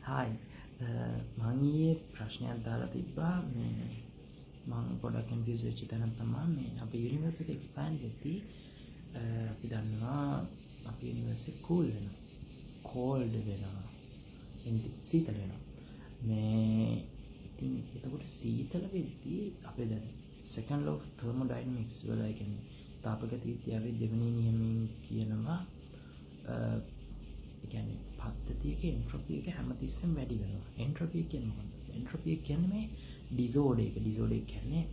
Hi, මං ඊයේ ප්‍රශ්නයක් දාලා තිබ්බා. මේ මං පොඩක් කන්ෆියුස් වෙච්ච තැනක් තමා මේ අපේ යුනිවර්ස් එක එක්ස්පෑන්ඩ් වෙද්දී අපි දන්නවා අපේ යුනිවර්ස් එක කූල් වෙනවා, කෝල්ඩ් වෙනවා, සීතල වෙනවා. මේ ඉතින් එතකොට සීතල වෙද්දී අපේ දැන් සෙකන්ඩ් ලෝ ඔෆ් තර්මෝඩයිනමික්ස් වල, ඒ කියන්නේ තාපගති විද්‍යාවේ දෙවෙනි නියමයෙන් කියනවා, ඒ කියන්නේ පද්ධතියක එන්ට්‍රොපි එක හැමතිස්සෙම වැඩි වෙනවා. එන්ට්‍රොපි එක කියන්නේ මොකක්ද? එන්ට්‍රොපි එක කියන්නේ මේ ඩිසෝඩර් එක. ඩිසෝඩර් එක කියන්නේ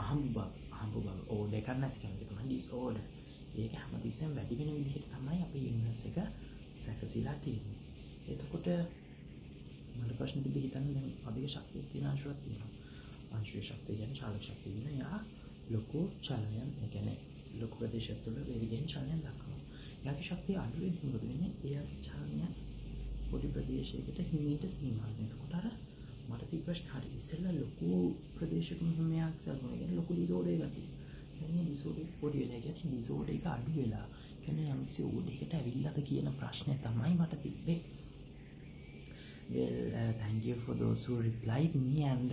අහඹු බව. අහඹු බව. ඕඩර් එකක් නැතිකම. ඒක තමයි ඩිසෝඩර්. ඒක හැමතිස්සෙම වැඩි වෙන විදිහට තමයි අපේ යුනිවර්ස් එක සැකසීලා තියෙන්නේ. එතකොට මට ප්‍රශ්න තිබ්බේ, හිතන්න දැන් අධික ශක්තියක් තියෙන අංශුවක් තියෙනවා. අංශුවේ ශක්තිය කියන්නේ චාලක ශක්තිය තියෙන. එයා ලොකු චලනයන්, ඒ කියන්නේ ලොකු ප්‍රදේශයක් තුළ වේගයෙන් චලනයක් දක්වනවා. එයාගේ ශක්තිය අඩු වෙද්දී මොකද වෙන්නේ? එයාගේ චලනය පොඩි ප්‍රදේශයකට හිමීට සීමා වෙනවා. එතකොට අර මට තිබ්බ ප්‍රශ්න හරි, ඉස්සෙල්ලා ලොකු ප්‍රදේශයක මෙහෙම එයා ඇක්සල් වුණා. ඒ කියන්නේ ලොකු ඩිසෝඩර් එකක් තිබ්බා. දැන් මේ ඩිසෝඩර් එක පොඩි වෙලා, ඒ කියන්නේ ඩිසෝඩර් එක අඩු වෙලා. ඒ කියන්නේ යම්කිසි ඕඩර් එකකට ඇවිල්ලාද කියන ප්‍රශ්නය තමයි මට තිබ්බේ. Well, thank you for those who replied me and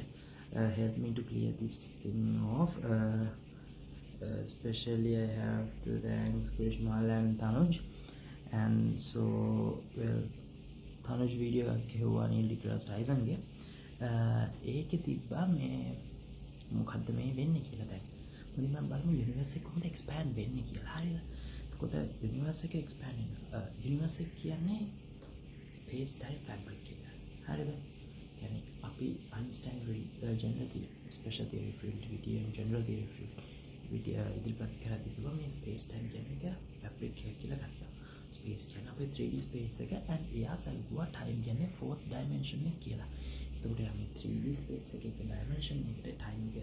helped me to clear this thing off. Especially I have to thank Krishmal and Tanuj. And so, well, Tanuj video එකක් කිව්වා නීල් ඩිග්‍රාස් ටයිසන්ගේ. ඒකේ තිබ්බා මේ මොකද්ද මේ වෙන්නේ කියලා. දැන් මුලින්ම බලමු යුනිවර්ස් එක කොහොමද එක්ස්පෑන්ඩ් වෙන්නේ කියලා. හරිද? එතකොට යුනිවර්ස් එක එක්ස්පෑන්ඩ් වෙනවා. යුනිවර්ස් එක කියන්නේ ස්පේස් ටයිම් ෆැබ්‍රික් එක. හරිද? කියන්නේ අපි Einstein general theory, special theory of relativity and general theory of relativity ඉදිරිපත් කරද්දී කිව්වා මේ ස්පේස් ටයිම් කියන එක ෆැබ්‍රික් එකක් කියලා ගත්තා. ස්පේස් කියන්නේ අපේ 3D space එක and එයා සැලකුවා ටයිම් කියන්නේ ෆෝර්ත් ඩයිමන්ෂන් එක කියලා. එතකොට එයා මේ 3D space එක එක ඩයිමන්ෂන් එකට, ටයිම් එක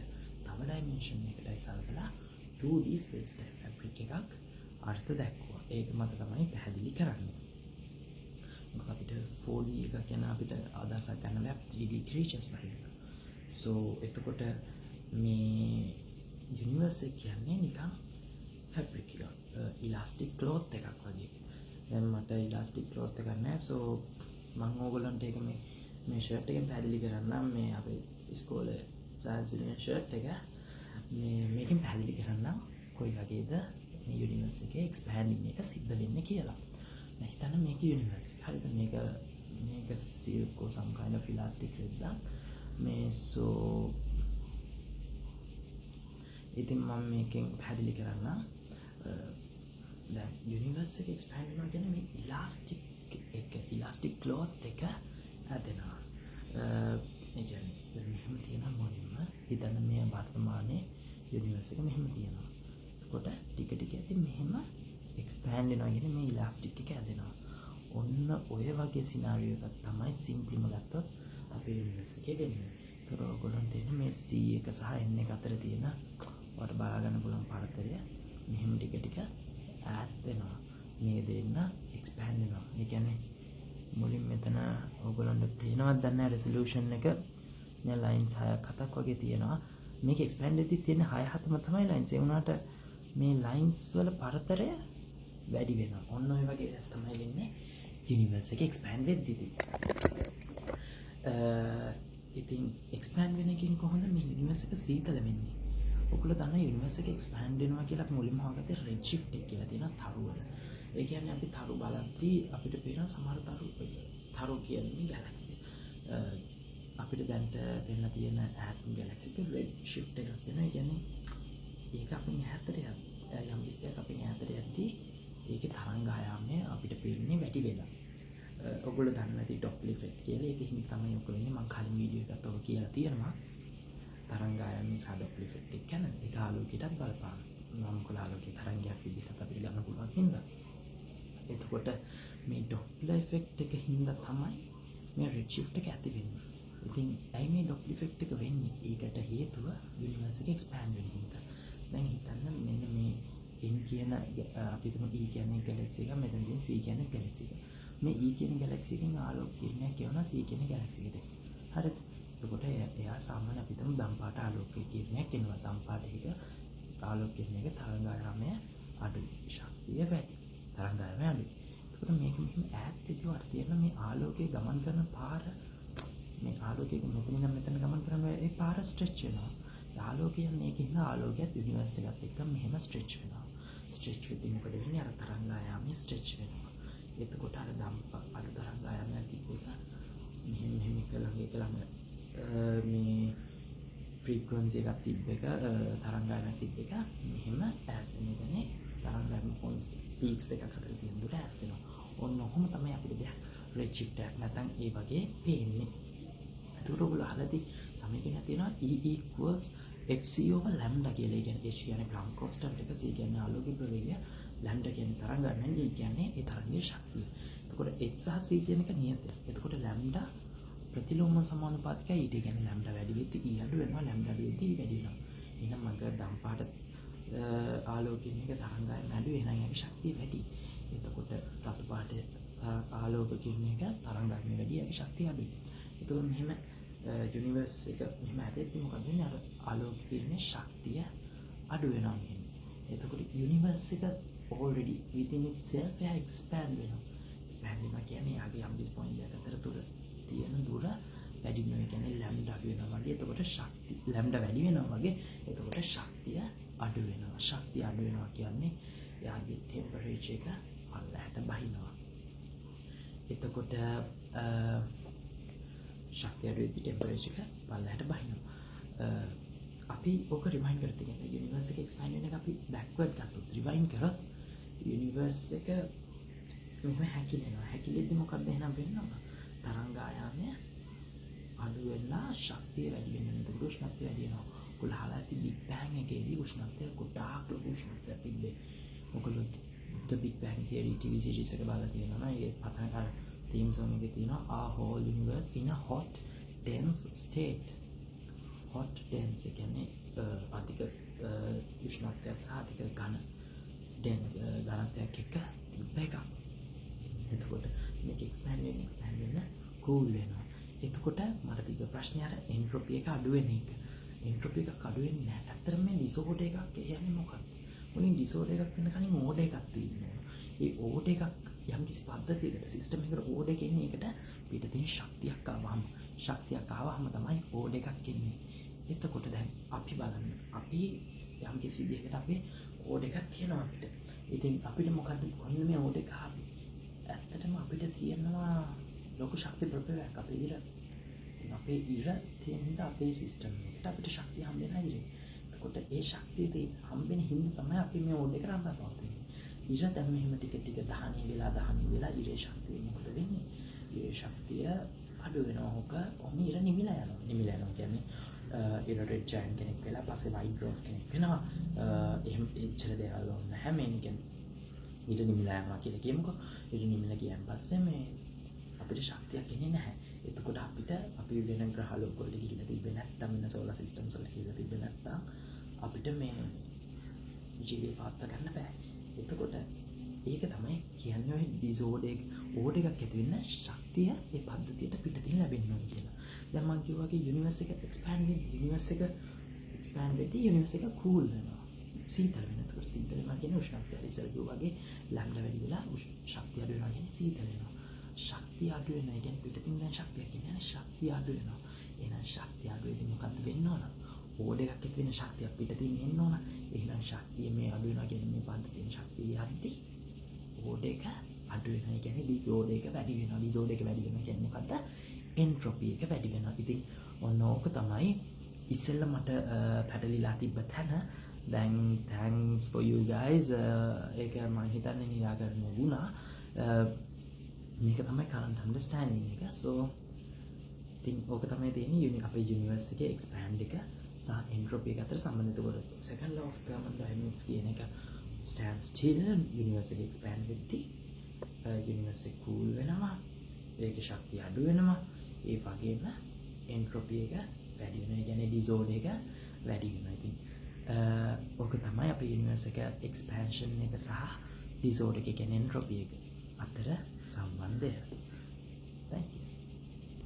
තව ඩයිමන්ෂන් එකටයි සලකලා 2D space time fabric එකක් අර්ථ දැක්වුවා. ඒක මත තමයි පැහැදිලි කරන්නේ. මොකද අපිට 4D එකක් ගැන අපිට අදහසක් ගන්න බෑ, 3D creatures ලා හින්දා. So එතකොට මේ යුනිවර්ස් එක කියන්නේ නිකන් ෆැබ්‍රික් එකක්. ඉලාස්ටික් ක්ලෝත් එකක් වගේ. දැන් මට ඉලාස්ටික් ක්ලෝත් එකක් නැහැ. සෝ මං ඕගොල්ලන්ට ඒක මේ මේ ෂර්ට් එකෙන් පැහැදිලි කරන්නම්. මේ අපේ ඉස්කෝලේ සයන්ස් යුනියන් ෂර්ට් එක. මේ මේකෙන් පැහැදිලි කරන්නම් කොයි වගේද මේ යුනිවර්ස් එකේ එක්ස්පෑන්ඩින් එක සිද්ධ වෙන්නේ කියලා. දැන් හිතන්න මේක යුනිවර්ස් එක. හරිද? මේක මේක silk or some kind of elastic රෙද්දක්. මේ සෝ ඉතින් මම මේකෙන් පැහැදිලි කරන්නම්. දැන් යුනිවර්ස් එක එක්ස්පෑන්ඩ් වෙනවා කියන්නේ මේ ඉලාස්ටික් එක, ඉලාස්ටික් ක්ලෝත් එක ඇදෙනවා. ඒ කියන්නේ දැන් මෙහෙම තියෙනවා. මුලින්ම හිතන්න මේ වර්තමානයේ යුනිවර්ස් එක මෙහෙම තියෙනවා. එතකොට ටික ටික ඉතින් මෙහෙම එක්ස්පෑන්ඩ් වෙනවා කියන්නේ මේ ඉලාස්ටික් එක ඇදෙනවා. ඔන්න ඔය වගේ සිනාරියෝ එකක් තමයි සිම්ප්ලිම ගත්තොත් අපේ යුනිවර්ස් එකේ වෙන්නේ. ඒතර ඔයගොල්ලන් තේරෙන මේ C එක සහ N එක අතර තියෙන ඔයාලට බලා ගන්න පුළුවන් පරතරය මෙහෙම ටික ටික ඈත් වෙනවා. මේ දෙන්න එක්ස්පෑන්ඩ් වෙනවා. ඒ කියන්නේ මුලින් මෙතන ඔයගොල්ලන්ට පේනවද දන්නේ නැහැ රෙසොලූෂන් එක, මේ ලයින්ස් 6ක් 7ක් වගේ තියෙනවා. මේක එක්ස්පෑන්ඩ් වෙද්දි තියෙන 6 7ම තමයි ලයින්ස්. ඒ වුණාට මේ ලයින්ස් වල පරතරය වැඩි වෙනවා. ඔන්න ඔය වගේ දෙයක් තමයි වෙන්නේ යුනිවර්ස් එක එක්ස්පෑන්ඩ් වෙද්දිදී. ඉතින් එක්ස්පෑන්ඩ් වෙන එකකින් කොහොමද මේ යුනිවර්ස් එක සීතල වෙන්නේ? ඔයගොල්ලෝ දන්නවා යුනිවර්ස් එක එක්ස්පෑන්ඩ් වෙනවා කියලා අපි මුලින්ම හොයාගත්තේ රෙඩ් ෂිෆ්ට් එක කියලා තියෙනවා තරු වල. ඒ කියන්නේ අපි තරු බලද්දී අපිට පේනවා සමහර තරු, තරු කියන්නේ ගැලැක්සිස්. අපිට දැන්ට පෙන්ලා තියෙන ඈතින් ගැලැක්සි එක රෙඩ් ෂිෆ්ට් එකක් වෙනවා. ඒ කියන්නේ ඒක අපෙන් ඈතට යම් කිසි දෙයක් අපෙන් ඈතට යද්දී ඒකේ තරංග ආයාමය අපිට පේන්නේ වැඩි වෙලා. ඔයගොල්ලෝ දන්නවා ඇති ඩොප්ලර් ඉෆෙක්ට් කියලා. ඒක හින්දා තමයි ඔක වෙන්නේ. මං කලින් වීඩියෝ එකත් ඔක කියලා තියෙනවා. තරංග ආයාමය සහ ඩොප්ලර් ඉෆෙක්ට් එක ගැන. ඒක ආලෝකයටත් බලපාන. මම ආලෝකයේ තරංගයක් විදිහට අපිට ගන්න පුළුවන් හින්දා. එතකොට මේ ඩොප්ලර් ඉෆෙක්ට් එක හින්දා තමයි මේ රෙඩ් ෂිෆ්ට් එක ඇති වෙන්නේ. ඉතින් ඇයි මේ ඩොප්ලර් ඉෆෙක්ට් එක වෙන්නේ? ඒකට හේතුව යුනිවර්ස් එක එක්ස්පෑන්ඩ් වෙන හින්දා. දැන් හිතන්න මෙන්න මේ N කියන, අපි හිතමු E කියන ගැලැක්සි එක, මෙතන තියෙන C කියන ගැලැක්සි එක. මේ E කියන ගැලැක්සි එකෙන් ආලෝක කිරණයක් යවනවා C කියන ගැලැක්සි එකට. හරිද? එතකොට එයා සාමාන්‍ය අපි හිතමු දම් පාට ආලෝක කිරණයක් එනවා. දම් පාට එක ආලෝක කිරණයක තරංග ආයාමය අඩුයි. ශක්තිය වැඩි. තරංග ආයාමය අඩුයි. එතකොට මේක මෙහෙම ඈත් වෙද්දී ඔයාලට තේරෙනවා මේ ආලෝකය ගමන් කරන පාර, මේ ආලෝකය මෙතන ඉඳන් මෙතන ගමන් කරන ඒ පාර ස්ට්‍රෙච් වෙනවා. ආලෝකය යන්නේ ඒකෙන් ආලෝකයත් යුනිවර්ස් එකත් එක්ක මෙහෙම ස්ට්‍රෙච් වෙනවා. ස්ට්‍රෙච් වෙද්දී මොකද වෙන්නේ? අර තරංග ආයාමය ස්ට්‍රෙච් වෙනවා. එතකොට අර දම් අඩු තරංග ආයාමයක් තිබ්බ එක මෙහෙම මෙහෙම එක ළඟ එක ළඟ මේ ෆ්‍රීකවන්සි එකක් තිබ්බ එක, තරංග ආයාමයක් තිබ්බ එක මෙහෙම ඈත් වෙන. කියන්නේ තරංග ආයාම පොයින්ට්ස් පීක්ස් දෙකක් අතර තියෙන දුර ඈත් වෙනවා. ඔන්න ඔහොම තමයි අපිට දෙයක් රෙඩ් ෂිෆ්ට් එකක් නැත්නම් ඒ වගේ පේන්නේ. එතකොට ඔයගොල්ලෝ අහලා ඇති සමීකරණයක් තියෙනවා E equals hc over lambda කියලා. ඒ කියන්නේ h කියන්නේ ප්ලැන්ක් කොන්ස්ටන්ට් එක, c කියන්නේ ආලෝකයේ ප්‍රවේගය, ලැම්ඩා කියන්නේ තරංග ආයාමය, E කියන්නේ ඒ තරංගයේ ශක්තිය. එතකොට h සහ c කියන එක නියතයක්. එතකොට ලැම්ඩා ප්‍රතිලෝම සමානුපාතිකයි ඊට. ඒ කියන්නේ ලැම්ඩා වැඩි වෙද්දි E අඩු වෙනවා, ලැම්ඩා අඩු වෙද්දි E වැඩි වෙනවා. එහෙනම් මග දම් පාට ආලෝකයෙන් එක තරංග ආයාමය අඩු, එහෙනම් ඒකේ ශක්තිය වැඩි. එතකොට රතු පාට ආලෝක කියන එක තරංග ආයාමය වැඩි, ඒකේ ශක්තිය අඩුයි. එතකොට මෙහෙම යුනිවර්ස් එක මෙහෙම හැදෙද්දි මොකද වෙන්නේ? අර ආලෝක කිරණේ ශක්තිය අඩු වෙනවා මෙහෙම. එතකොට යුනිවර්ස් එක already within itself එයා expand වෙනවා. Expand වෙනවා කියන්නේ එයාගේ යම් කිසි පොයින්ට් එකක් අතර තුර තියෙන දුර වැඩි වෙනවා. ඒ කියන්නේ ලැම්ඩා අඩු වෙනවා වගේ. එතකොට ශක්තිය ලැම්ඩා වැඩි වෙනවා වගේ. එතකොට ශක්තිය අඩු වෙනවා. ශක්තිය අඩු වෙනවා කියන්නේ එයාගේ ටෙම්පරේචර් එක පල්ලෙහාට බහිනවා. එතකොට ශක්තිය අඩු වෙද්දි ටෙම්පරේචර් එක පල්ලෙහාට බහිනවා. අපි ඕක රිවයින්ඩ් කරත්, කියන්නේ යුනිවර්ස් එක එක්ස්පෑන්ඩ් වෙන එක අපි බෑක්වර්ඩ් ගත්තොත්, රිවයින්ඩ් කරොත් යුනිවර්ස් එක මෙහෙම හැකිලෙනවා. හැකිලෙද්දි මොකක්ද එහෙනම් වෙන්න ඕන? තරංග ආයාමය අඩු වෙලා ශක්තිය වැඩි වෙනවා. එතකොට උෂ්ණත්වය වැඩි වෙනවා. ඔයගොල්ලෝ අහලා ඇති බිග් බෑන් එකේදී උෂ්ණත්වය ගොඩාක් ලොකු උෂ්ණත්වයක් තිබ්බේ. ඔයගොල්ලෝ The Big Bang Theory TV series එක බලලා තියෙනවා නම් ඒකේ පටන් අර තීම් සෝං එකේ තියෙනවා "Our whole universe in a hot dense state". Hot dense ඒ කියන්නේ අධික උෂ්ණත්වයක් සහ අධික ඝන ඩෙන්ස් ඝනත්වයක් එක්ක තිබ්බ එකක්. එතකොට මේක එක්ස්පෑන්ඩ් වෙන්න එක්ස්පෑන්ඩ් වෙන්න කූල් වෙනවා. එතකොට මට තිබ්බ ප්‍රශ්නේ අර එන්ට්‍රොපි එක අඩු වෙන එක. එන්ට්‍රොපි එකක් අඩු වෙන්නේ නැහැ. ඇත්තටම මේ ඩිසෝඩර් එකක් කියන්නේ මොකක්ද? මුලින් ඩිසෝඩර් එකක් වෙන්න කලින් ඕඩර් එකක් තියෙන්න ඕන. ඒ ඕඩර් එකක් යම්කිසි පද්ධතියකට, සිස්ටම් එකකට ඕඩර් එක එන්නේ ඒකට පිටතින් ශක්තියක් ආවහම. ශක්තියක් ආවහම තමයි ඕඩර් එකක් එන්නේ. එතකොට දැන් අපි බලන්න, අපි යම්කිසි විදිහකට අපේ ඕඩර් එකක් තියෙනවා අපිට. ඉතින් අපිට මොකද්ද, කොහින්ද මේ ඕඩර් එක ආවේ? ඇත්තටම අපිට තියෙනවා ලොකු ශක්ති ප්‍රභවයක් අපේ ඉර. ඉතින් අපේ ඉර තියෙන හින්දා අපේ සිස්ටම් එකට අපිට ශක්තිය හම්බ වෙනවා ඉරෙන්. එතකොට ඒ ශක්තිය හම්බෙන හින්දා තමයි අපි මේ ඕඩර් එක රඳා පවතින්නේ. ඉර දැන් මෙහෙම ටික ටික දහනය වෙලා දහනය වෙලා ඉරේ ශක්තිය මොකද වෙන්නේ? ඉරේ ශක්තිය අඩු වෙනවා. ඕක ඔහොම ඉර නිවිලා යනවා. නිවිලා යනවා කියන්නේ ඉර රෙඩ් ජයන්ට් කෙනෙක් වෙලා පස්සේ වයිට් ඩ්වෝෆ් කෙනෙක් වෙනවා. එහෙම එච්චර දේවල් ඕනේ නැහැ. මේ කියන්නේ ඉර නිවිලා යනවා කියලා කියමුකෝ. ඉර නිවිලා ගියන් පස්සේ මේ අපිට ශක්තියක් එන්නේ නැහැ. එතකොට අපිට අපි වෙන ග්‍රහ ලෝක වලට ගිහිල්ලා තිබ්බේ නැත්තම්, වෙන සෝලාර් සිස්ටම්ස් වලට ගිහිල්ලා තිබ්බේ නැත්තම් අපිට මේ ජීවය පවත්වා ගන්න බෑ. එතකොට ඒක තමයි කියන්නේ ඔය ඩිසෝඩර් එක, ඕඩර් එකක් ඇති වෙන්න ශක්තිය ඒ පද්ධතියට පිටතින් ලැබෙන්න ඕන කියලා. දැන් මං කිව්වා වගේ යුනිවර්ස් එක එක්ස්පෑන්ඩ් වෙද්දි, යුනිවර්ස් එක එක්ස්පෑන්ඩ් වෙද්දි යුනිවර්ස් එක කූල් වෙනවා. සීතල වෙනවා. එතකොට සීතල වෙනවා කියන්නේ උෂ්ණත්වය අර ඉස්සර කිව්වා වගේ ලැම්ඩා වැඩි වෙලා ශක්තිය අඩු වෙනවා කියන්නේ සීතල වෙනවා. ශක්තිය අඩු වෙනවා. ඒ කියන්නේ පිටතින් දැන් ශක්තියක් එන්නේ නැහැ. ශක්තිය අඩු වෙනවා. එහෙනම් ශක්තිය අඩු වෙද්දි මොකද්ද වෙන්න ඕන? ඕඩර් එකක් ඇති වෙන ශක්තියක් පිටතින් එන්න ඕන. එහෙනම් ශක්තිය මේ අඩු වෙනවා කියන්නේ මේ පද්ධතියෙන් ශක්තිය යද්දි ඕඩර් එක අඩු වෙනවා. ඒ කියන්නේ ඩිසෝඩර් එක වැඩි වෙනවා. ඩිසෝඩර් එක වැඩි වෙනවා කියන්නේ මොකද්ද? එන්ට්‍රොපි එක වැඩි වෙනවා. ඉතින් ඔන්න ඕක තමයි ඉස්සෙල්ලා මට පැටලිලා තිබ්බ තැන. දැන් thanks for you guys, ඒක මං හිතන්නේ නිරාකරණය වුණා. මේක තමයි current understanding එක. So ඉතින් ඕක තමයි තියෙන්නේ අපේ යුනිවර්ස් එකේ එක්ස්පෑන්ඩ් එක සහ එන්ට්‍රොපි එක අතර සම්බන්ධය. එතකොට second law of thermodynamics කියන එක stand still. Universe එක එක්ස්පෑන්ඩ් වෙද්දී යුනිවර්ස් එක කූල් වෙනවා. ඒකේ ශක්තිය අඩු වෙනවා. ඒ වගේම එන්ට්‍රොපි එක වැඩි වෙනවා. ඒ කියන්නේ ඩිසෝඩර් එක වැඩි වෙනවා. ඉතින් ඕක තමයි අපේ යුනිවර්ස් එක එක්ස්පෑන්ෂන් එක සහ ඩිසෝඩර් එක, කියන්නේ එන්ට්‍රොපි එක අතර සම්බන්ධය.